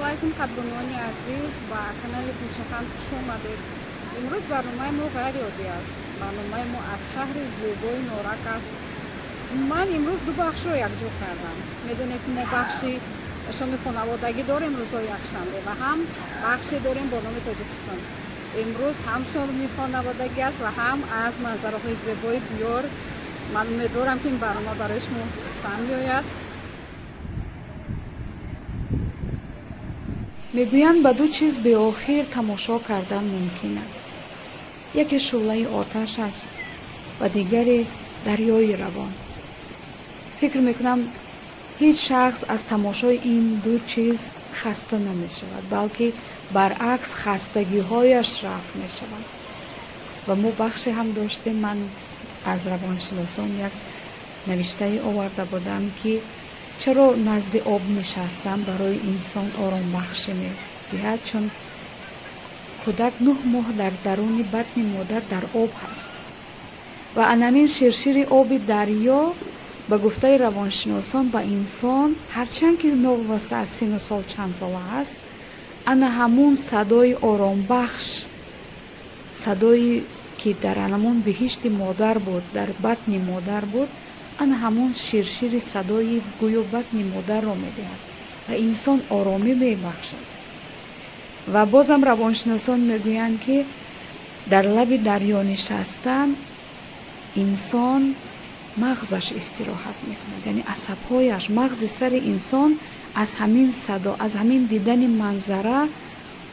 Алайкум, қадрдонони азиз, ба канали Гулшахан хуш омадед. Имрӯз барномаи мо ғайриоддӣ аст. Барномаи мо аз шаҳри зебои Норак аст. Ман имрӯз ду бахшро якҷо кардам. Медонед, ки мо бахши шоми хонаводагӣ дорем рӯзҳои якшанбе ва ҳам бахше дорем бо номи Тоҷикистон. Имрӯз ҳам шоми хонаводагӣ аст ва ҳам аз манзараҳои зебои диёр. Ман умедворам, ки ин барнома барои шумо писанд меояд. Мегӯянд, ба ду чиз беохир тамошо кардан мумкин аст. Яке шӯълаи оташ аст ва дигаре дарёи равон. Фикр мекунам, ҳеҷ шахс аз тамошои ин ду чиз хаста намешавад, балки баръакс, хастагиҳояш рафъ мешавад. Ва мо бахше ҳам доштем, ман аз равоншиносон як навиштае оварда будам, ки чаро назди об нишастан барои инсон оромбахшӣ медиҳад, чун кӯдак 9 моҳ дар даруни батни модар дар об ҳаст ва анамин ширшири оби дарё, ба гуфтаи равоншиносон, ба инсон, ҳарчанд ки новобаста аз сину сол чанд сола аст, ана ҳамун садои оромбахш, садое ки дар анамун биҳишти модар буд, дар батни модар буд, ана ҳамун ширшири садои гӯё батни модарро медиҳад ва инсон оромӣ мебахшад. Ва бозам равоншиносон мегӯянд, ки дар лаби дарё нишастан инсон мағзаш истироҳат мекунад, яъне асабҳояш, мағзи сари инсон аз ҳамин садо, аз ҳамин дидани манзара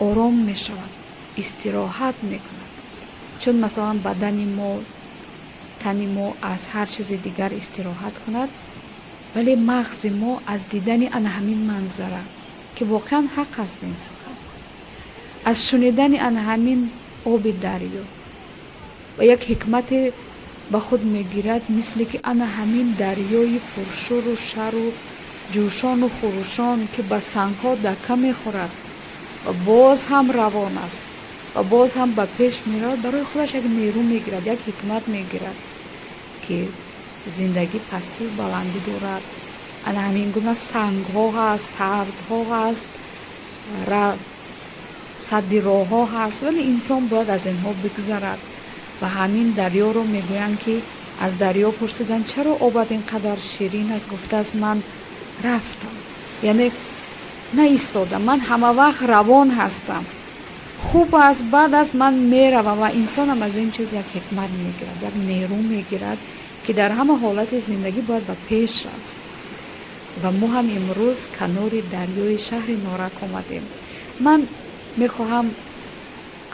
ором мешавад, истироҳат мекунад. Чун масалан бадани мо, тани мо аз ҳар чизи дигар истироҳат кунад, вале мағзи мо аз дидани ана ҳамин манзара, ки воқеан ҳақ аст ин сухан, аз шунидани ана ҳамин оби дарё ва як ҳикмате ба худ мегирад, мисле ки ана ҳамин дарёи пуршӯру шару ҷӯшону хурӯшон, ки ба сангҳо дака мехӯрад ва боз ҳам равон аст ва боз ҳам ба пеш меравад, барои худаш як нерӯ мегирад, як ҳикмат мегирад, ки зиндагӣ пастию баландӣ дорад, ана ҳамин гуна сангҳо ҳаст, сардҳо ҳаст, садди роҳҳо ҳаст, вале инсон бояд аз инҳо бигзарад. Ва ҳамин дарёро мегӯянд, ки аз дарё пурсиданд, чаро обат ин қадар ширин аст? Гуфтааст, ман рафтам, яъне наистодам, ман ҳама вақт равон ҳастам, хуб аст, бад аст, ман меравам. Ва инсонам аз ин чиз як ҳикмат мегирад, як нерӯ мегирад, ки дар ҳама ҳолати зиндагӣ бояд ба пеш рафт. Ва мо ҳам имрӯз канори дарёи шаҳри Норак омадем. Ман мехоҳам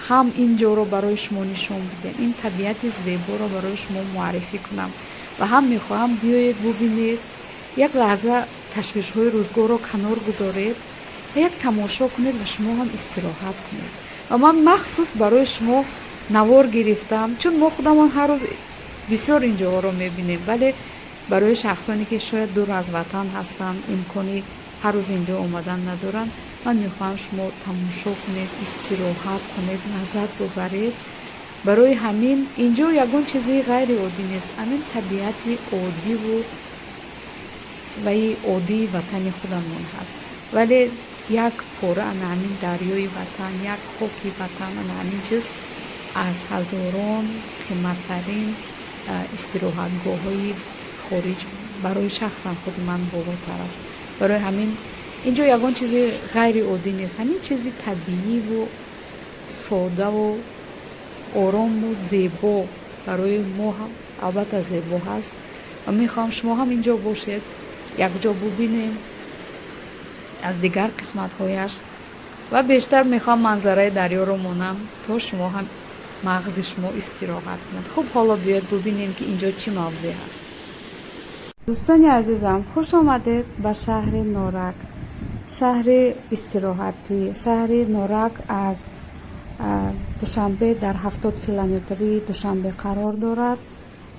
ҳам ин ҷоро барои шумо нишон бидем, ин табиати зеборо барои шумо муаррифӣ кунам ва ҳам мехоҳам биёед, бубинед, як лаҳза ташвишҳои рӯзгорро канор гузоред ва як тамошо кунед ва шумо ҳам истироҳат кунед. Ва ман махсус барои шумо навор гирифтам, чун мо худамон ҳар рӯз бисёр ин ҷоҳоро мебинем, вале барои шахсоне ки шояд дур аз ватан ҳастанд, имкони ҳар рӯз инҷо омадан надоранд, ман мехоҳам шумо тамошо кунед, истироҳат кунед, лаззат бубаред. Барои ҳамин инҷо ягон чизи ғайриоддӣ нест, ҳамин табиати оддиву ваи оддии ватани худамон ҳаст, вале як пора ана ҳамин дарёи ватан, як хоки ватан, ана ҳамин чиз аз ҳазорон қиматтарин истироҳатгоҳҳои хориҷ барои шахсан худи ман болотар аст. Барои ҳамин инҷо ягон чизи ғайриоддӣ нест, ҳамин чизи табииву содаву орому зебо барои мо ҳам албатта зебо ҳаст. Ва мехоҳам шумо ҳам инҷо бошед, якҷо бубинем аз дигар қисматҳояш. Ва бештар мехоҳам манзараи дарёро монам, то шумо ҳам мағзи шумо истироҳат кунад. Хуб, ҳоло биёед бубинем, ки инҷо чӣ мавзеъ ҳаст. Дӯстони азизам, хуш омадед ба шаҳри Норак, шаҳри истироҳатӣ. Шаҳри Норак аз Душанбе дар 70 километрии Душанбе қарор дорад.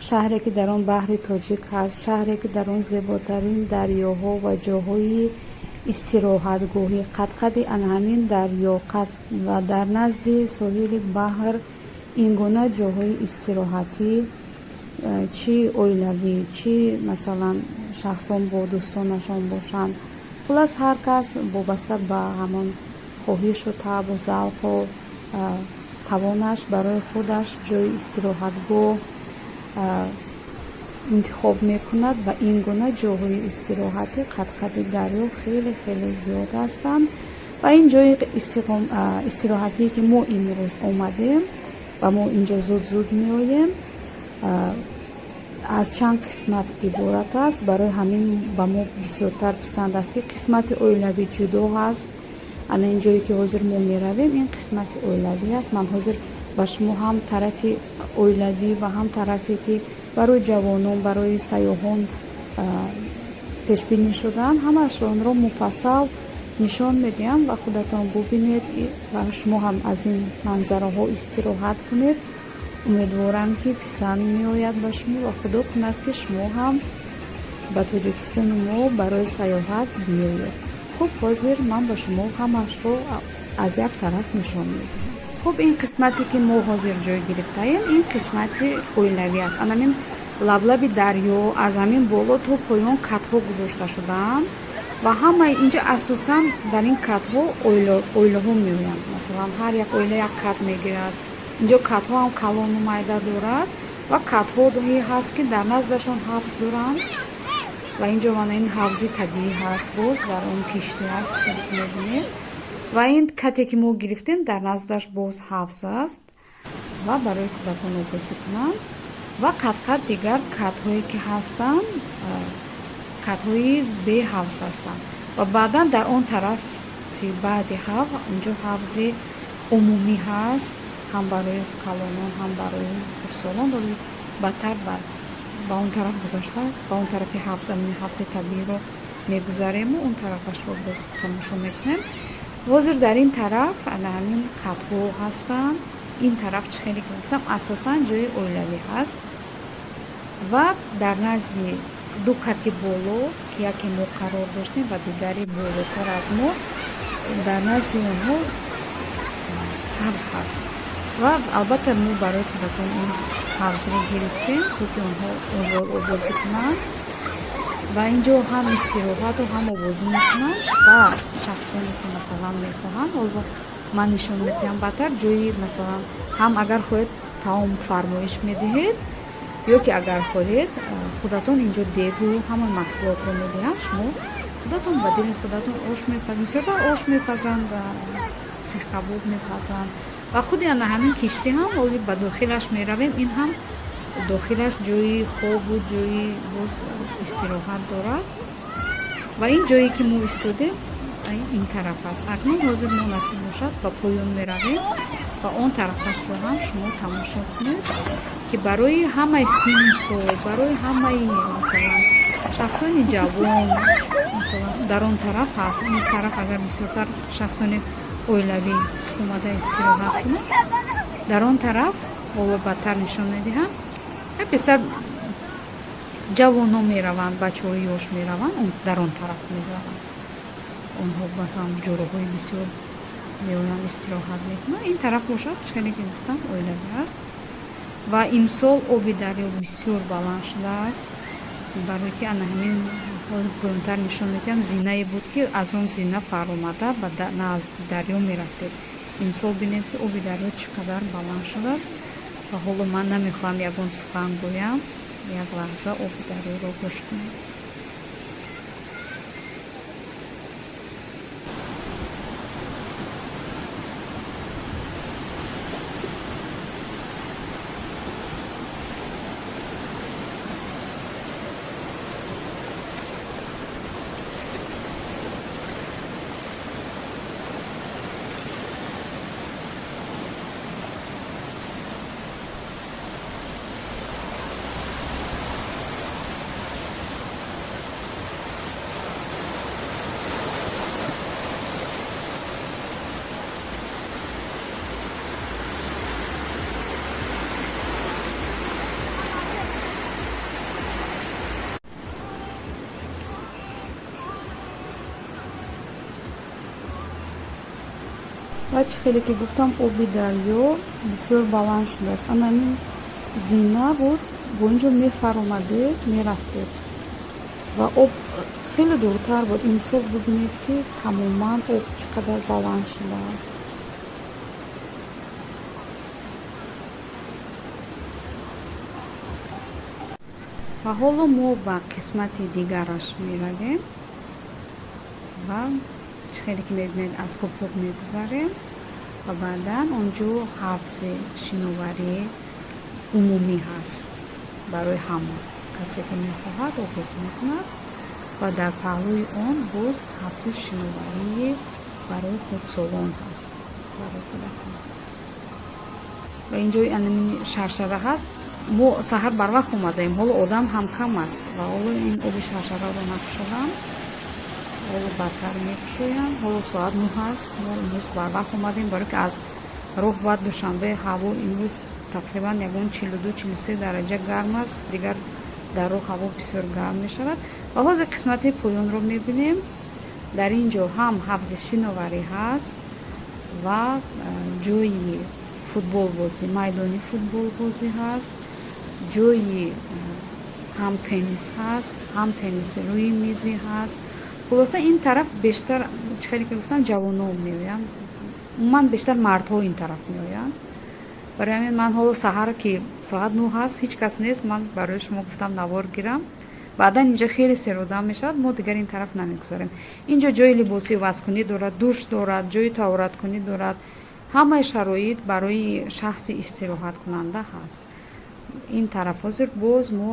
Шаҳре, ки дар он баҳри Тоҷик ҳаст, шаҳре, ки дар он зеботарин дарёҳо ва ҷоҳои истироҳатгоҳӣ, қадқади ана ҳамин дарё ва дар назди соҳили баҳр ин гуна ҷоҳои истироҳатӣ, чӣ оилавӣ, чӣ масалан шахсон бо дӯстонашон бошанд. Хулас, ҳар кас вобаста ба ҳамон хоҳишу таъбу завқу тавонаш барои худаш ҷои истироҳатгоҳ интихоб мекунад. Ва ин гуна ҷоҳои истироҳатӣ қадқади дарё хеле хеле зиёд ҳастанд. Ва ин ҷои истироҳатие, ки мо имрӯз омадем ва мо инҷо зуд зуд меоем, аз чанд қисмат иборат аст. Барои ҳамин ба мо бисёртар писанд аст, ки қисмати оилавӣ ҷудо ҳаст. Ана ин ҷое, ки ҳозир мо меравем, ин қисмати оилавӣ аст. Ман ҳозир ба шумо ҳам тарафи оилавӣ ва ҳам тарафе, ки барои ҷавонон, барои сайёҳон пешбинӣ шудаанд, ҳамаашонро муфассал нишон медиҳам ва худатон бубинед ва шумо ҳам аз ин манзараҳо истироҳат кунед. Умедворам, ки писанд меояд ба шумо ва Худо кунад, ки шумо ҳам ба Тоҷикистони мо барои сайёҳат биёед. Хуб, ҳозир ман ба шумо ҳамаашро аз як тараф нишон медиҳам. Хуб, ин қисмате, ки мо ҳозир ҷой гирифтаем, ин қисмати оилавӣ аст. Анамин лаблаби дарё аз ҳамин боло то поён катҳо гузошта шудаанд ва ҳамаи инҷо асосан дар ин катҳо оилаҳо меоянд. Масалан, ҳар як оила як кат мегирад. Инҷо катҳо ҳам калону майда дорад ва катҳое ҳаст, ки дар наздашон ҳавз доранд. Ва инҷо мана ин ҳавзи табиӣ ҳаст, боз дар он киштӣ ҳаст, ки мебинед. Ва ин кате, ки мо гирифтем, дар наздаш боз ҳавз аст ва барои кӯдакон обозӣ кунанд. Ва қадқад дигар катҳое, ки ҳастанд, катҳои беҳавз ҳастанд. Ва баъдан дар он тарафи баъди ҳавз, инҷо ҳавзи умумӣ ҳаст, ҳам барои калонон, ҳам барои хурдсолон. Баъдтар ба он тараф гузашта, ба он тарафи ҳавз, амин ҳавзи табииро мегузарему он тарафашро боз тамошо мекунем. Ҳозир дар ин тараф ана ҳамин катҳо ҳастанд. Ин тараф, чӣ хеле ки гуфтам, асосан ҷои оилавӣ ҳаст. Ва дар назди ду кати боло, ки яке мо қарор доштем ва дигаре болотар аз мо, дар назди онҳо ҳавз ҳаст. Ва албатта мо барои кӯдакон ин ҳавзро гирифтем, то ки онҳо озод обозӣ кунанд. Ва инҷо ҳам истироҳату ҳам обозӣ мекунанд. Ва шахсоне, ки масалан мехоҳанд, ҳоло ман нишон медиҳам баъдтар, ҷои масалан ҳам агар хоҳед таом фармоиш медиҳед, ё ки агар хоҳед худатон инҷо дегу ҳама маҳсулотро медиҳанд, шумо худатон ба дили худатон ош мепазанд. Бисёртар ош мепазанд ва сихкабоб мепазанд. Ва худи ана ҳамин киштӣ ҳам ҳоли ба дохилаш меравем, ин ҳам дохилаш ҷои хобу ҷои боз истироҳат дорад. Ва ин ҷое, ки мо истодем, ин тараф аст. Акнун ҳозир мо, насиб бошад, ба поён меравем ва он тарафашро ҳам шумо тамошо кунед, ки барои ҳамаи синну сол, барои ҳамаи масалан шахсони ҷавон, масалан, дар он тараф ҳаст. Ин тараф агар бисёртар шахсони оилавӣ омада истироҳат кунанд, дар он тараф ҳоло баъдтар нишон медиҳам, бештар ҷавонон мераванд, бачаҳои ёш мераванд, дар он тараф мераванд. Онҳо масалан ҷуроҳои бисёр меоянд, истироҳат мекунанд. Ин тараф бошад, хеле ки гуфтам, оилавӣ аст. Ва имсол оби дарё бисёр баланд шудааст, барое ки ана ҳамин поёнтар нишон медиҳам, зинае буд, ки аз он зина фаромада ба назди дарё мерафтед. Имсол бинем, ки оби дарё чӣ қадар баланд шудааст. Ва ҳоло ман намехоҳам ягон сухан гӯям, як лаҳза оби дарёро гӯш кунем. Ва чӣ хеле ки гуфтам, оби дарё бисёр баланд шудааст. Ана ҳамин зина буд, бо инҷо мефаромадед, мерафтед. Ва об хеле дуртар буд. Имсол бибинед, ки тамоман об чӣ қадар баланд шудааст. Ва ҳоло мо ба қисмати дигараш меравем ва чӣ хеле ки мебинед, аз кӯпрук мегузарем ва баъдан он ҷо ҳавзи шиноварии умумӣ ҳаст барои ҳама. Касе ки мехоҳад, оғоз мекунад ва дар паҳлӯи он боз ҳавзи шиноварии барои хурдсолон ҳаст, барои кӯдакон. Ва ин ҷои анамин шаршара ҳаст. Мо саҳар барвақт омадаем, ҳоло одам ҳам кам аст ва ҳоло ин оби шаршараро накушодам, ҳоло баъдтар мекушоям. Ҳоло соат 9 аст. Мо имрӯз барвақт омадем, барое ки аз роҳ баъд Душанбе ҳаво имрӯз тақрибан ягон 42-43 дараҷа гарм аст. Дигар дар роҳ ҳаво бисёр гарм мешавад. Ва ҳозир қисмати поёнро мебинем. Дар ин ҷо ҳам ҳавзи шиноварӣ ҳаст ва ҷои футболбозӣ, майдони футболбозӣ ҳаст, ҷои ҳам теннис ҳаст, ҳам тенниси рӯи мизӣ ҳаст. Хулоса, ин тараф бештар, чӣ хеле ки гуфтам, ҷавонон меоянд, умуман бештар мардҳо ин тараф меоянд. Барои ҳамин ман ҳоло саҳар, ки соат 9 ҳаст, ҳеҷ кас нест, ман барои шумо гуфтам навор гирам. Баъдан инҷо хеле серодам мешавад, мо дигар ин тараф намегузарем. Инҷо ҷои либоси ивазкунӣ дорад, душ дорад, ҷои таҳораткунӣ дорад. Ҳамаи шароит барои шахси истироҳаткунанда ҳаст. Ин тараф ҳозир боз мо,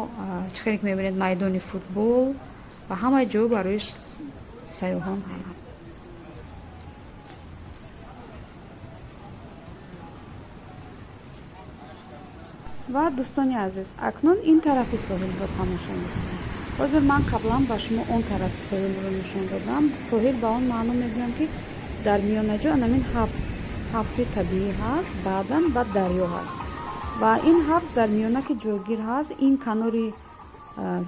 чӣ хеле ки мебинед, майдони футбол ва ҳамаи ҷо барои сайёҳон ҳаст. Ва дӯстони азиз, акнун ин тарафи соҳилро тамошо мекунем. Ҳозир ман қаблан ба шумо он тарафи соҳилро нишон додам. Соҳил ба он маъно мегӯям, ки дар миёнаҷо анамин ҳавз, ҳавзи табиӣ ҳаст, баъдан ба дарё ҳаст. Ва ин ҳавз дар миёна ки ҷойгир ҳаст, ин канори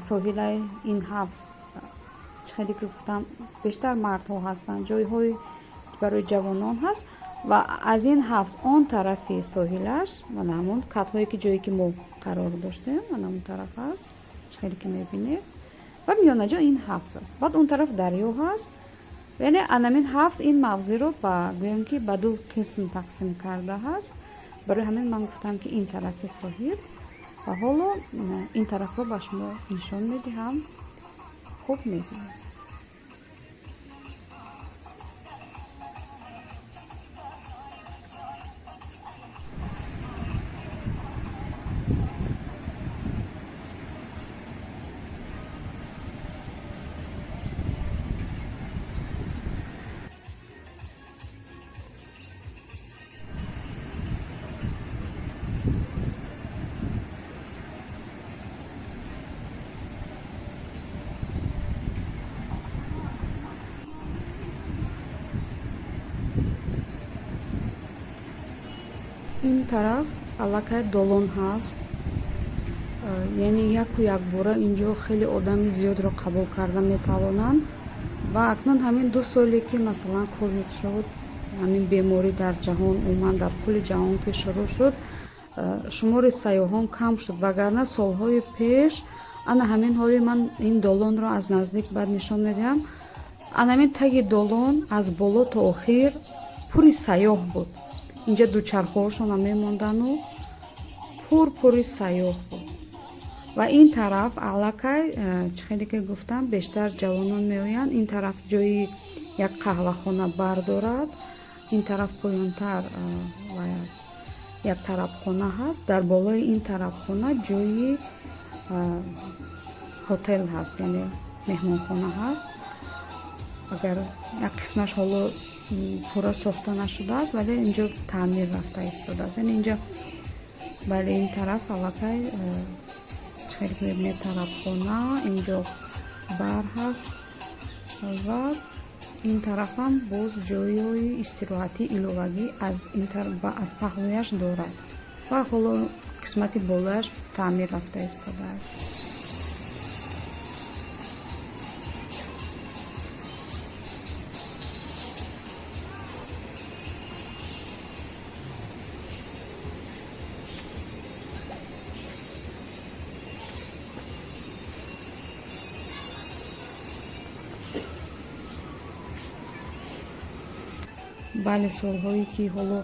соҳилаи ин ҳавз, чӣ хеле ки гуфтам, бештар мардҳо ҳастанд, ҷойҳои барои ҷавонон ҳаст. Ва аз ин ҳавз он тарафи соҳилаш, мана ҳамон катҳое ки ҷое ки мо қарор доштем, мана он тараф аст, чӣ хеле ки мебинед. Ва миёнаҷо ин ҳавз аст, баъд он тараф дарё ҳаст. Яъне анамин ҳавз ин мавзеъро ба, гӯем ки, ба ду қисм тақсим карда ҳаст. Барои ҳамин ман гуфтам, ки ин тарафи соҳил. Ва ҳоло ин тарафро ба шумо нишон медиҳам, хуб мебинед. Ин тараф аллакай долон ҳаст, яъне яку якбора инҷо хеле одами зиёдро қабул карда метавонанд. Ва акнун ҳамин 2 соле ки, масалан, ковид шуд, ҳамин беморӣ дар ҷаҳон, умуман дар кулли ҷаҳон ки шурӯъ шуд, шумори сайёҳон кам шуд. Вагарна солҳои пеш ана ҳамин ҳоли ман ин долонро аз наздик баъд нишон медиҳам. Ана ҳамин таги долон аз боло то охир пури сайёҳ буд. Инҷа дучархоҳошонам мемондану пур-пури сайёҳ буд. Ва ин тараф аллакай, чӣ хеле ки гуфтам, бештар ҷавонон меоянд. Ин тараф ҷои як қаҳвахона бар дорад, ин тараф поёнтар вай аст, як тарабхона ҳаст. Дар болои ин тарабхона ҷои ҳотел ҳаст, яъне меҳмонхона ҳаст. Агар як қисмаш ҳоло пурра сохта нашудааст, вале инҷо таъмир рафта истодааст. Яъне инҷо, бале, ин тараф аллакай, чӣ хеле ки мебинед, тарабхона, инҷо бар ҳаст ва ин тарафам боз ҷойҳои истироҳатии иловагӣ аз паҳлӯяш дорад ва ҳоло қисмати болояш таъмир рафта истодааст. Бале, солҳое ки ҳоло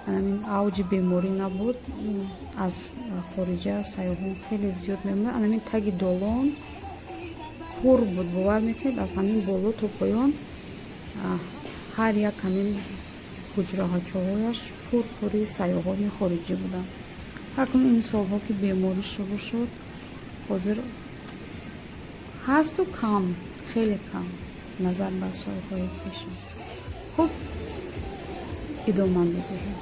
ҳамин авҷи беморӣ набуд, аз хориҷа сайёҳон хеле зиёд меомад. Ҳамин таги долон пур буд, бовар мекунед, аз ҳамин боло то поён ҳар як ҳамин ҳуҷраҳачоҳояш пурпури сайёҳони хориҷӣ буданд. Ҳакун ин солҳо ки беморӣ шурӯъ шуд, ҳозир ҳасту кам, хеле кам назар ба солҳои пешин. Хуб, идома медиҳем.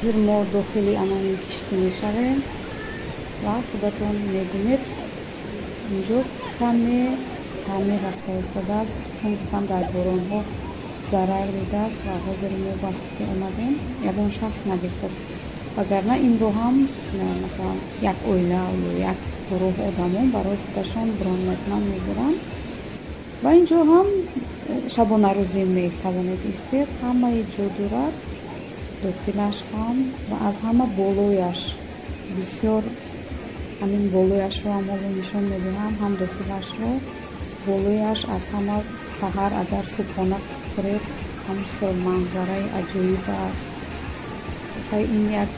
Ҳозир мо дохили анамин киштӣ мешавем ва худатон мебинед, инҷо каме таъмир рафта истодааст, чун гуфтам дар боронҳо зарар дидааст ва ҳозир мо вақте ки омадем, ягон шахс нагирифтааст, вагарна инро ҳам масалан як оила ё як гурӯҳ одамон барои худашон брон мекунанд, мегиранд. Ва инҷо ҳам шабонарӯзӣ метавонед истед, ҳамаи ҷо дорад, дохилаш ҳам ва аз ҳама болояш бисёр, ҳамин болояшро ҳам ҳоло нишон медиҳам, ҳам дохилашро. Болояш аз ҳама саҳар агар субҳона хӯред, ҳам хел манзараи аҷоиб аст. Ин як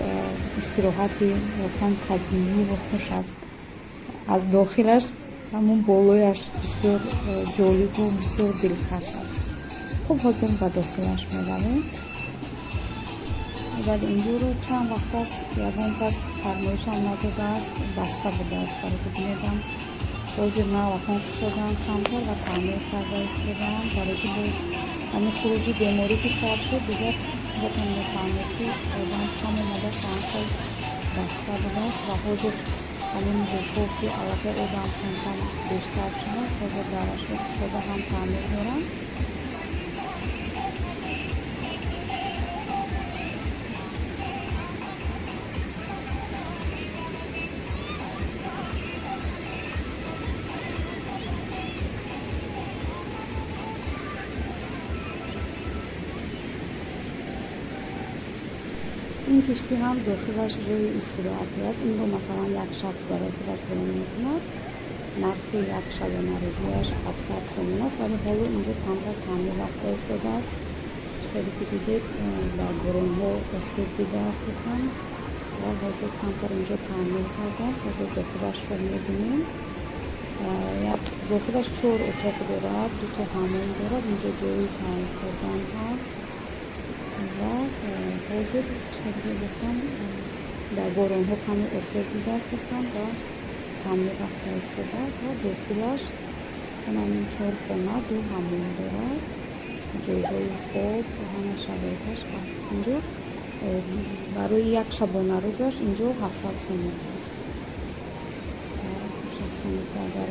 истироҳати воқеан табиӣ ва хуш аст. Аз дохилаш ҳамон болояш бисёр ҷолибу бисёр дилкаш аст. Хуб, ҳозир ба дохилаш меравем. Вале инҷоро чанд вақт аст ягон кас фармоишам надодааст, баста будааст. Барои ки бинедам, ҳозир навакон кушоданд камтар ва таъмир карда истодаанд, барои ки боз ҳамин хуруҷи беморӣ ки сар шуд, дигар худатон мефаҳмед, ки одам кам омада, чанд баста будааст. Ва ҳозир ҳамин рӯзҳо ки аллакай одам камкам бештар шудааст, ҳозир дарашро кушода ҳам таъмир доранд. Ин киштӣ ҳам дохилаш ҷои истироҳатӣ аст. Инро масалан як шахс барои худаш бирон мекунад. Нархи як шабонарӯзиаш 700 сомон аст, вале ҳоло инҷо камтар таъмир рафта истодааст. Хеле ки дидед, дар боронҳо осеб дидааст гуфтам ва ҳозир камтар инҷо таъмир кардааст. Ҳозир дохилашро мебинем. Дохилаш чор отоқ дорад, дуто ҳамом дорад, инҷо ҷои таом хӯрдан ҳаст. Ва ҳозир чизе гуфтам, дар боронҳо каме осеб дидааст гуфтам ва таъмир рафта истодааст. Ва дохилаш ҳамин чор хона, ду ҳамом дорад, ҷойҳои хоб ва ҳама шароиташ ҳаст. Инҷо барои як шабонарӯзаш инҷо 700 сомон аст. Шахсоне ки агар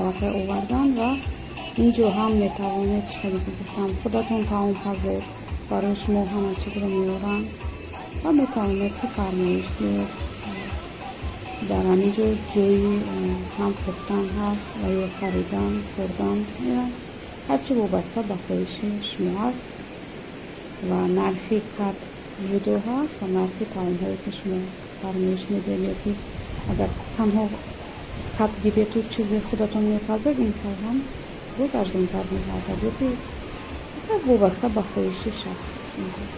Аллакай овардан ва ин ҷо ҳам метавонед, чӣ хеле ки гуфтам, худатон таом пазед, барои шумо ҳама чизро меоранд ва метавонед, ки фармоиш диҳед. Дар ҳамин ҷо ҷои ҳам пухтан ҳаст ва ё харидан, хӯрдан, ҳарчи вобаста ба хоҳиши шумо ҳаст. Ва нархи кат ҷудо ҳаст ва нархи таомҳое, ки шумо фармоиш медиҳед, ё ки агар танҳо кат гирету чизи худатон мепазед, ин хел ҳам боз арзонтар мегардад, ё ки вобаста ба хоҳиши шахс аст ин кор.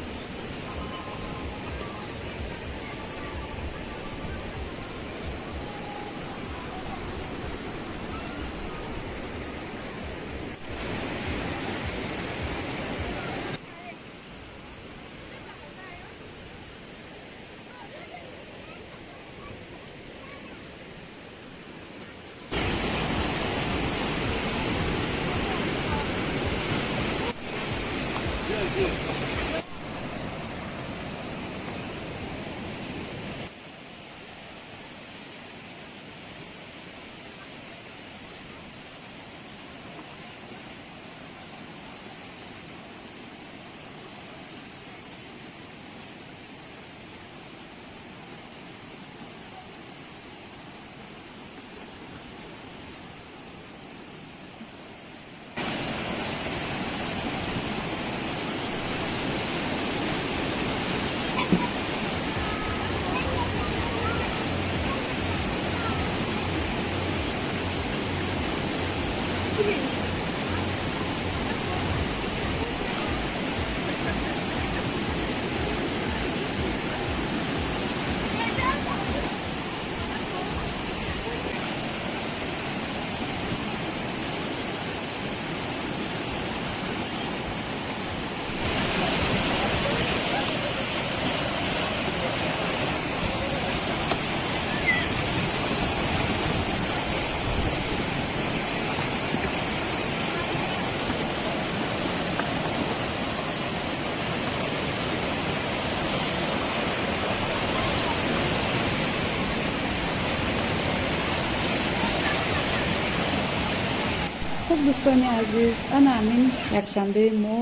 Хуб, дӯстони азиз, ана ҳамин якшанбеи мо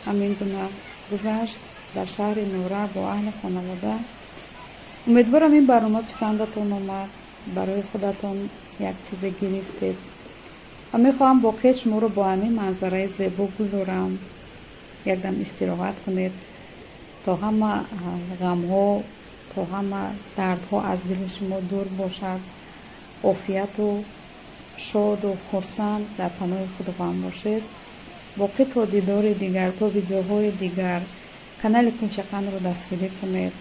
ҳамин гуна гузашт дар шаҳри Нора бо аҳли хонавода. Умедворам, ин барнома писандатон омад, барои худатон як чизе гирифтед ва мехоҳам боқии шуморо бо ҳамин манзараи зебо гузорам. Якдам истироҳат кунед, то ҳама ғамҳо, то ҳама дардҳо аз дили шумо дур бошад. Офияту шоду хурсанд дар паноҳи Худованд бошед. Боқӣ то дидори дигар, то видеоҳои дигар, канали Кунчақандро дастгирӣ кунед,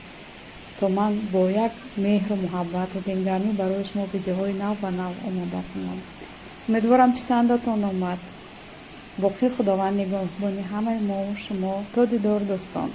то ман бо як меҳру муҳаббату дилгармӣ барои шумо видеоҳои нав ба нав омода кунам. Умедворам, писандатон омад. Боқӣ Худованд нигоҳбони ҳамаи мову шумо. То дидор, дӯстон.